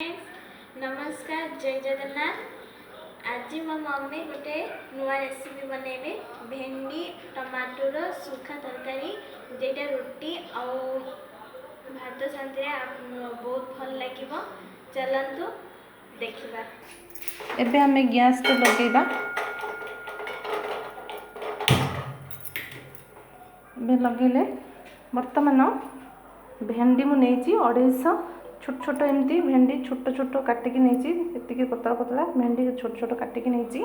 ନମସ୍କାର, ଜୟ ଜଗନ୍ନାଥ। ଆଜି ମୋ ମମି ଗୋଟେ ନୂଆ ରେସିପି ବନେଇବେ, ଭେଣ୍ଡି ଟମାଟୋର ଶୁଖା ତରକାରୀ, ଯେଇଟା ରୁଟି ଆଉ ଭାତ ସାଥିରେ ବହୁତ ଭଲ ଲାଗିବ। ଚାଲନ୍ତୁ ଦେଖିବା। ଏବେ ଆମେ ଗ୍ୟାସ୍ଟା ଲଗେଇବା। ଏବେ ଲଗେଇଲେ, ବର୍ତ୍ତମାନ ଭେଣ୍ଡି ମୁଁ ନେଇଛି 250, ଛୋଟ ଛୋଟ ଏମିତି ଭେଣ୍ଡି ଛୋଟ ଛୋଟ କାଟିକି ନେଇଛି, ଏତିକି ପତଳା ପତଳା ଭେଣ୍ଡି ଛୋଟ ଛୋଟ କାଟିକି ନେଇଛି।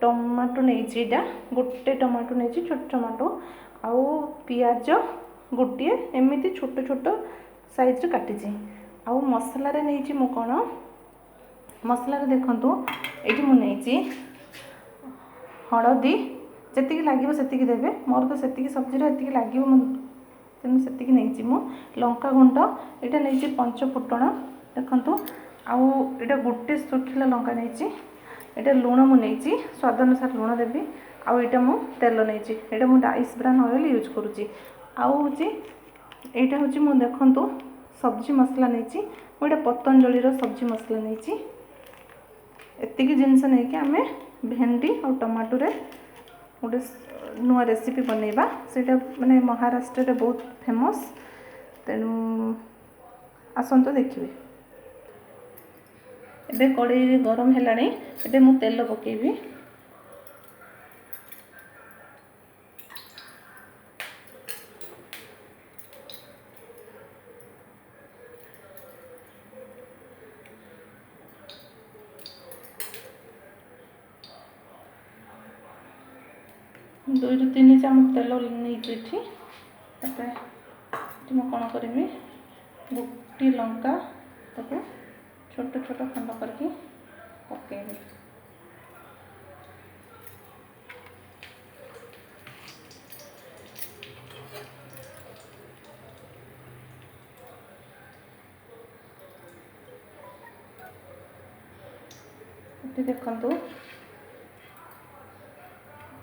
ଟମାଟୋ ନେଇଛି, ଏଇଟା ଗୋଟେ ଟମାଟୋ ନେଇଛି, ଛୋଟ ଟମାଟୋ। ଆଉ ପିଆଜ ଗୋଟିଏ ଏମିତି ଛୋଟ ଛୋଟ ସାଇଜ୍ରେ କାଟିଛି। ଆଉ ମସଲାରେ ନେଇଛି ମୁଁ କ'ଣ? ମସଲାରେ ଦେଖନ୍ତୁ, ଏଇଠି ମୁଁ ନେଇଛି ହଳଦୀ, ଯେତିକି ଲାଗିବ ସେତିକି ଦେବେ। ମୋର ତ ସେତିକି ସବଜିର ଏତିକି ଲାଗିବ, ମୁଁ ତେଣୁ ସେତିକି ନେଇଛି ମୁଁ। ଲଙ୍କା ଗୁଣ୍ଡ ଏଇଟା ନେଇଛି, ପଞ୍ଚ ଫୁଟଣ ଦେଖନ୍ତୁ, ଆଉ ଏଇଟା ଗୋଟେ ଶୁଖିଲା ଲଙ୍କା ନେଇଛି। ଏଇଟା ଲୁଣ ମୁଁ ନେଇଛି, ସ୍ୱାଦ ଅନୁସାରେ ଲୁଣ ଦେବି। ଆଉ ଏଇଟା ମୁଁ ତେଲ ନେଇଛି, ଏଇଟା ମୁଁ ରାଇସ୍ ବ୍ରାନ୍ ଅଏଲ୍ ୟୁଜ୍ କରୁଛି। ଆଉ ହେଉଛି ଏଇଟା ହେଉଛି ମୁଁ ଦେଖନ୍ତୁ ସବଜି ମସଲା ନେଇଛି ମୁଁ, ଏଇଟା ପତଞ୍ଜଳିର ସବଜି ମସଲା ନେଇଛି। ଏତିକି ଜିନିଷ ନେଇକି ଆମେ ଭେଣ୍ଡି ଆଉ ଟମାଟୋରେ ଗୋଟେ ନୂଆ ରେସିପି ବନେଇବା। ସେଇଟା ମାନେ ମହାରାଷ୍ଟ୍ରରେ ବହୁତ ଫେମସ୍, ତେଣୁ ଆସନ୍ତୁ ଦେଖିବେ। ଏବେ କଡ଼େଇ ଗରମ ହେଲାଣି, ଏବେ ମୁଁ ତେଲ ପକାଇବି। 2ରୁ 3 ଚାମଚ ତେଲ ନେଇଛି ଏଠି। ତାପରେ ଏଠି ମୁଁ କ'ଣ କରିବି? ଗୋଟିଏ ଲଙ୍କା ତାକୁ ଛୋଟ ଛୋଟ ଖଣ୍ଡ କରିକି ପକାଇବି। ଏଠି ଦେଖନ୍ତୁ,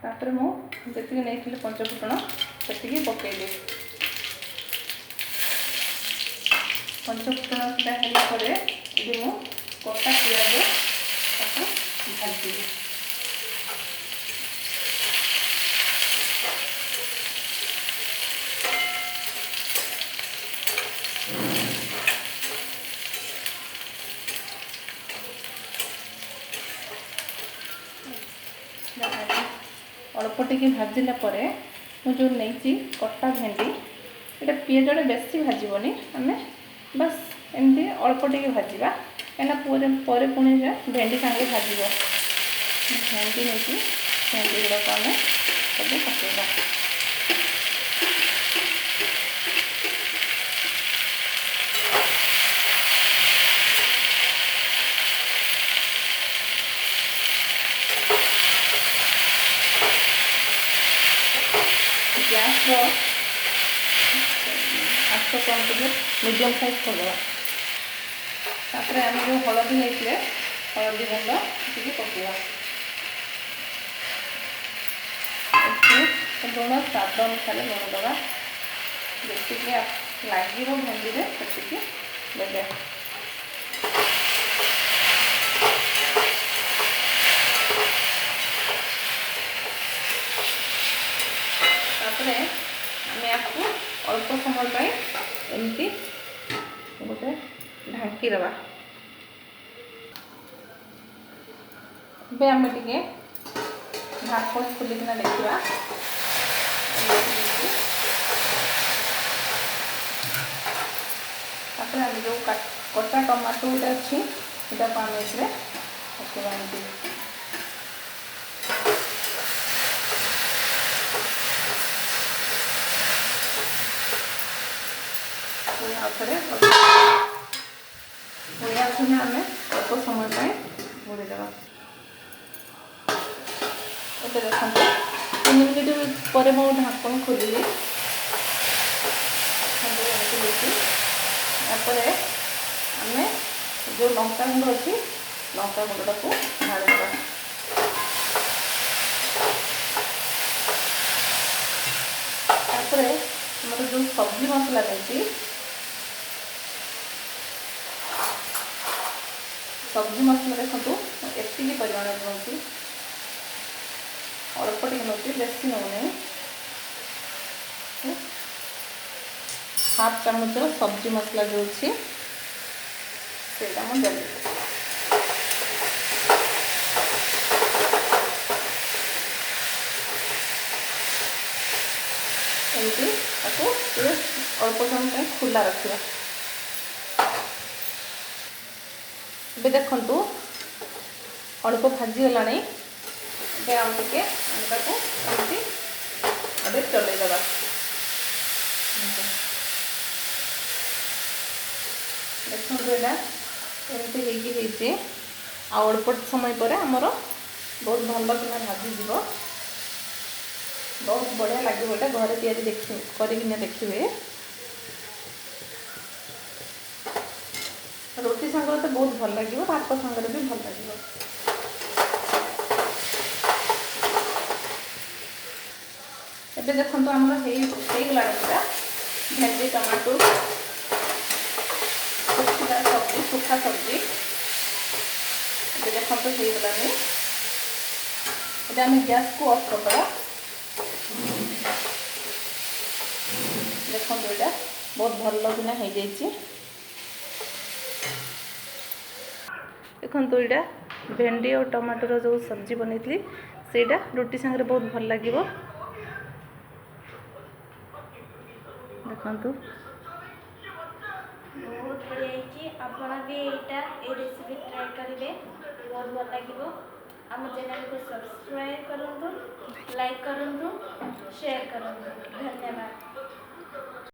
ତାପରେ ମୁଁ ଯେତିକି ନେଇଥିଲି ପଞ୍ଚଫୁଟଣ ସେତିକି ପକାଇଲି। ପଞ୍ଚଫୁଟଣ ସେଟା ହେଲା ପରେ ଏଠି ମୁଁ କଟା ପିଆଜ ତାକୁ ଭାଜିବି। ଅଳ୍ପ ଟିକେ ଭାଜିଲା ପରେ ମୁଁ ଯେଉଁ ନେଇଛି କଟା ଭେଣ୍ଡି, ଏଇଟା ପିଆଜଟା ବେଶୀ ଭାଜିବନି, ଆମେ ବାସ୍ ଏମିତି ଅଳ୍ପ ଟିକେ ଭାଜିବା, କାହିଁକିନା ପରେ ପରେ ପୁଣି ଭେଣ୍ଡି ସାଙ୍ଗରେ ଭାଜିବ। ଭେଣ୍ଡି ନେଇକି ଭେଣ୍ଡି ଗୁଡ଼ାକ ଆମେ ସବୁ ପକାଇବା। ଗ୍ୟାସ୍ର ଆଞ୍ଚ କମ୍ ଟିକେ ମିଡ଼ିୟମ୍ ସାଇଜ୍ କରିଦେବା। ତାପରେ ଆମେ ଯେଉଁ ହଳଦୀ ନେଇଥିଲେ, ହଳଦୀ ଗୁଣ୍ଡ ଟିକେ ପକାଇବା। ଲୁଣ ସ୍ୱାଦ ଅନୁସାରେ ଲୁଣ ଦେବା, ଯେତିକି ଲାଗିବ ଭେଣ୍ଡିରେ ସେତିକି ଦେବେ। ତାପରେ ଆମେ ୟାକୁ ଅଳ୍ପ ସମୟ ପାଇଁ ଏମିତି ଗୋଟେ ଢାଙ୍କି ଦେବା। ଏବେ ଆମେ ଟିକେ ଢାଙ୍କୁଣୀ ଖୋଲିକିନା ଦେଖିବା। ତାପରେ ଆମେ ଯେଉଁ କଟା ଟମାଟୋ ଗୋଟେ ଅଛି, ସେଟାକୁ ଆମେ ଏଥିରେ ପକାଇବା ଏମିତି। ପୁଣି ଆଉ ଥରେ ଆମେ ଅଳ୍ପ ସମୟ ପାଇଁ ଘୋଡ଼େଇଦେବା। ଏବେ ଦେଖନ୍ତୁ, 3 ମିନିଟ୍ ପରେ ମୁଁ ଢାଙ୍କୁଣୀ ଖୋଲିଲି। ଏମିତି ହେଇଛି। ତାପରେ ଆମେ ଯେଉଁ ଲଙ୍କା ଗୁଣ୍ଡ ଅଛି, ଲଙ୍କା ଗୁଣ୍ଡଟାକୁ ଢାଳିଦେବା। ତାପରେ ଆମର ଯେଉଁ ସବଜି ମସଲା ନେଇଛି ସବଜି ମସଲା ଦେଖନ୍ତୁ, ଏତିକି ପରିମାଣରେ ନେଉଛି, ଅଳ୍ପ ଟିକେ ନେଉଛି, ବେଶୀ ନେଉନାହିଁ। ହାଫ୍ ଚାମଚର ସବଜି ମସଲା ଯେଉଁ ଅଛି ସେଇଟା ମୁଁ ଦେଲି। ଏମିତି ତାକୁ ଟିକେ ଅଳ୍ପ ସମୟ ପାଇଁ ଖୋଲା ରଖିବା। ଏବେ ଦେଖନ୍ତୁ, ଅଳ୍ପ ଭାଜିଗଲାଣି। ଏବେ ଆଉ ଟିକେ ଆମେ ତାକୁ ଏମିତି ଏବେ ଚଲେଇଦେବା। ଦେଖନ୍ତୁ, ଏଇଟା ଏମିତି ହେଇକି ହେଇଛି। ଆଉ ଅଳ୍ପ ସମୟ ପରେ ଆମର ବହୁତ ଭଲ କିନା ଭାଜିଯିବ। ବହୁତ ବଢ଼ିଆ ଲାଗିବ ଏଇଟା, ଘରେ ତିଆରି ଦେଖି କରିକିନା ଦେଖିବେ। ରୁଟି ସାଙ୍ଗରେ ତ ବହୁତ ଭଲ ଲାଗିବ, ଭାତ ସାଙ୍ଗରେ ବି ଭଲ ଲାଗିବ। ଏବେ ଦେଖନ୍ତୁ, ଆମର ହେଇଗଲାଣି ପୁରା ଭେଣ୍ଡି ଟମାଟୋ ଶୁଖିଲା ସବଜି, ଶୁଖା ସବଜି। ଏବେ ଦେଖନ୍ତୁ, ହେଇଗଲାଣି। ଏବେ ଆମେ ଗ୍ୟାସକୁ ଅଫ୍ କରିଦେବା। ଦେଖନ୍ତୁ, ଏଇଟା ବହୁତ ଭଲ କିନା ହେଇଯାଇଛି। ଦେଖନ୍ତୁ, ଏଇଟା ଭେଣ୍ଡି ଆଉ ଟମାଟୋର ଯେଉଁ ସବଜି ବନେଇଥିଲି, ସେଇଟା ରୁଟି ସାଙ୍ଗରେ ବହୁତ ଭଲ ଲାଗିବ। ଦେଖନ୍ତୁ, ବହୁତ ବଢ଼ିଆ ହେଇଛି। ଆପଣ ବି ଏଇ ରେସିପି ଟ୍ରାଏ କରିବେ, ବହୁତ ଭଲ ଲାଗିବ। ଆମ ଚ୍ୟାନେଲକୁ ସବସ୍କ୍ରାଇବ୍ କରନ୍ତୁ, ଲାଇକ୍ କରନ୍ତୁ, ସେୟାର କରନ୍ତୁ। ଧନ୍ୟବାଦ।